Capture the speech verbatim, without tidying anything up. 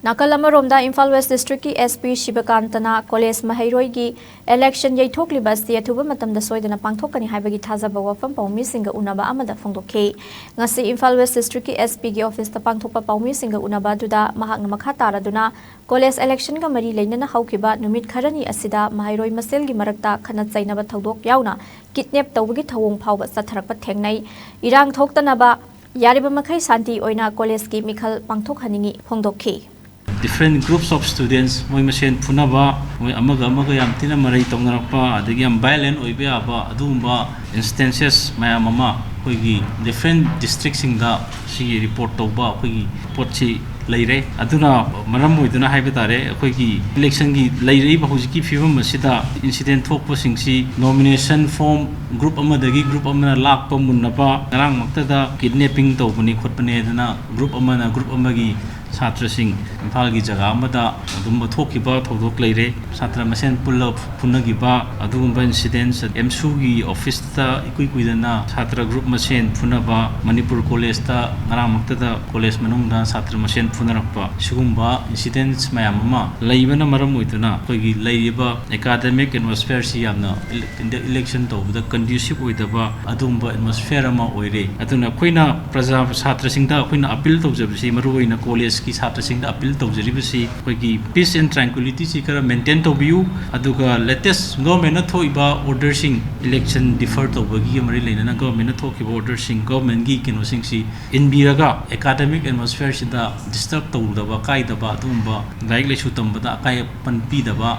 ꯅꯥꯀꯜ ꯑꯃꯔꯣꯝꯗ, ꯏꯝꯐꯥꯜ ꯋꯦꯁ ꯗꯤꯁꯇ꯭ꯔꯤꯛꯀꯤ SP ꯁꯤꯕꯀꯥꯟꯇꯅ ꯀꯣꯂꯦꯖ ꯃꯍꯩꯔꯣꯏꯒꯤ election ꯌꯩꯊꯣꯛꯂꯤꯕ ꯑꯁꯤ ꯑꯊꯨꯕ ꯃꯇꯝꯗ ꯁꯣꯏꯗꯅ ꯄꯥꯡꯊꯣꯛꯀꯅꯤ ꯍꯥꯏꯕꯒꯤ ꯊꯥꯖꯕ ꯋꯥꯐꯝ ꯄꯥꯎꯃꯤꯁꯤꯡꯒ ꯎꯅꯕ ꯑꯃꯗ ꯐꯣꯡꯗꯣꯛꯈꯤ꯫ ꯉꯁꯤ ꯏꯝꯐꯥꯜ ꯋꯦꯁ ꯗꯤꯁꯇ꯭ꯔꯤꯛꯀꯤ SPꯒꯤ ꯑꯣꯐꯤꯁꯇ ꯄꯥꯡꯊꯣꯛꯄ ꯄꯥꯎꯃꯤꯁꯤꯡꯒ ꯎꯅꯕ ꯑꯗꯨꯗ ꯃꯍꯥꯛꯅ ꯃꯈꯥ ꯇꯥꯔꯗꯨꯅ, ꯀꯣꯂꯦꯖ electionꯒ ꯃꯔꯤ ꯂꯩꯅꯅ ꯍꯧꯈꯤꯕ ꯅꯨꯃꯤꯠ ꯈꯔꯅꯤ ꯑꯁꯤꯗ ꯃꯍꯩꯔꯣꯏ ꯃꯁꯦꯜꯒꯤ ꯃꯔꯛꯇ ꯈꯠꯅ ꯆꯩꯅꯕ ꯊꯧꯗꯣꯛ ꯌꯥꯎꯅ kidnap ꯇꯧꯕꯒꯤ ꯊꯧꯑꯣꯡ ꯐꯥꯎꯕ ꯆꯠꯊꯔꯛꯄ ꯊꯦꯡꯅꯩ꯫ ꯏꯔꯥꯡ ꯊꯣꯛꯇꯅꯕ ꯌꯥꯔꯤꯕ ꯃꯈꯩ ꯁꯥꯟꯇꯤ ꯑꯣꯏꯅ ꯀꯣꯂꯦꯖꯀꯤ ꯃꯤꯈꯜ ꯄꯥꯡꯊꯣꯛꯍꯟꯅꯤꯡꯏ ꯐꯣꯡꯗꯣꯛꯈꯤ꯫ Different groups of students, ꯃꯣꯏ ꯃꯁꯦꯟ ꯐꯨꯅꯕ, ꯃꯣꯏ ꯑꯃꯒ ꯑꯃꯒ ꯌꯥꯝ ꯊꯤꯅ ꯃꯔꯩ ꯇꯧꯅꯔꯛꯄ, ꯑꯗꯒꯤ ꯌꯥꯝ violent ꯑꯣꯏꯕ ꯌꯥꯕ ꯑꯗꯨꯒꯨꯝꯕ instances ꯃꯌꯥꯝ ꯑꯃ ꯑꯩꯈꯣꯏꯒꯤ different districtꯁꯤꯡꯗ ꯁꯤꯒꯤ report ꯇꯧꯕ ꯑꯩꯈꯣꯏꯒꯤ ꯄꯣꯠꯁꯤ ꯂꯩꯔꯦ꯫ ꯑꯗꯨꯅ ꯃꯔꯝ ꯑꯣꯏꯗꯨꯅ ꯍꯥꯏꯕ ꯇꯥꯔꯦ, ꯑꯩꯈꯣꯏꯒꯤ electionꯒꯤ ꯂꯩꯔꯛꯏꯕ ꯍꯧꯖꯤꯛꯀꯤ ꯐꯤꯕꯝ ꯑꯁꯤꯗ incident ꯊꯣꯛꯄꯁꯤꯡꯁꯤ nomination form group ꯑꯃꯗꯒꯤ group ꯑꯃꯅ ꯂꯥꯛꯄ ꯃꯨꯟꯅꯕ, ꯉꯔꯥꯡꯃꯛꯇꯗ kidnapping ꯇꯧꯕꯅꯤ ꯈꯣꯠꯄꯅꯤ ꯍꯥꯏꯗꯅ group ꯑꯃꯅ group ꯑꯃꯒꯤ ꯁꯥꯇ꯭ꯔꯁꯤꯡ ꯏꯝꯐꯥꯜꯒꯤ ꯖꯒꯥ ꯑꯃꯗ ꯑꯗꯨꯝꯕ ꯊꯣꯛꯈꯤꯕ ꯊꯧꯗꯣꯛ ꯂꯩꯔꯦ꯫ ꯁꯥꯇ꯭ꯔ ꯃꯁꯦꯟ ꯄꯨꯜꯂ ꯐꯨꯅꯈꯤꯕ ꯑꯗꯨꯒꯨꯝꯕ incidents, ꯑꯦꯝꯁꯨꯒꯤ ꯑꯣꯐꯤꯁꯇ ꯏꯀꯨꯏ ꯀꯨꯏꯗꯅ ꯁꯥꯇ꯭ꯔ group ꯃꯁꯦꯟ ꯐꯨꯅꯕ, ꯃꯅꯤꯄꯨꯔ ꯀꯣꯂꯦꯖꯇ ꯉꯔꯥꯡꯃꯛꯇꯗ ꯀꯣꯂꯦꯖ ꯃꯅꯨꯡꯗ ꯁꯥꯇ꯭ꯔ ꯃꯁꯦꯟ ꯐꯨꯅꯔꯛꯄ, ꯁꯤꯒꯨꯝꯕ incidents ꯃꯌꯥꯝ ꯑꯃ ꯂꯩꯕꯅ ꯃꯔꯝ ꯑꯣꯏꯗꯨꯅ ꯑꯩꯈꯣꯏꯒꯤ ꯂꯩꯔꯤꯕ academic atmosphereꯁꯤ ꯌꯥꯝꯅ election ꯇꯧꯕꯗ conducive ꯑꯣꯏꯗꯕ ꯑꯗꯨꯒꯨꯝꯕ atmosphere ꯑꯃ ꯑꯣꯏꯔꯦ꯫ ꯑꯗꯨꯅ ꯑꯩꯈꯣꯏꯅ ꯄ꯭ꯔꯖꯥ ꯁꯥꯇ꯭ꯔꯁꯤꯡꯗ ꯑꯩꯈꯣꯏꯅ appeal ꯇꯧꯖꯕꯁꯤ, ꯃꯔꯨꯑꯣꯏꯅ ꯀꯣꯂꯦꯖꯀꯤ ꯁꯥꯇ꯭ꯔꯁꯤꯡꯗ appeal ꯇꯧꯖꯔꯤꯕꯁꯤ, ꯑꯩꯈꯣꯏꯒꯤ peace and tranquilityꯁꯤ ꯈꯔ maintain ꯇꯧꯕꯤꯌꯨ꯫ ꯑꯗꯨꯒ latest governmentꯅ ꯊꯣꯛꯏꯕ orderꯁꯤꯡ, election defer ꯇꯧꯕꯒꯤ ꯃꯔꯤ ꯂꯩꯅꯅ governmentꯅ ꯊꯣꯛꯈꯤꯕ orderꯁꯤꯡ, governmentꯀꯤ ꯀꯩꯅꯣꯁꯤꯡꯁꯤ ꯏꯟꯕꯤꯔꯒ academic atmosphereꯁꯤꯗ disturb ꯇꯧꯗꯕ, ꯀꯥꯏꯗꯕ, ꯑꯗꯨꯒꯨꯝꯕ ꯂꯥꯏꯔꯤꯛ ꯂꯥꯏꯁꯨ ꯇꯝꯕꯗ ꯑꯀꯥꯏ ꯑꯄꯟ ꯄꯤꯗꯕ,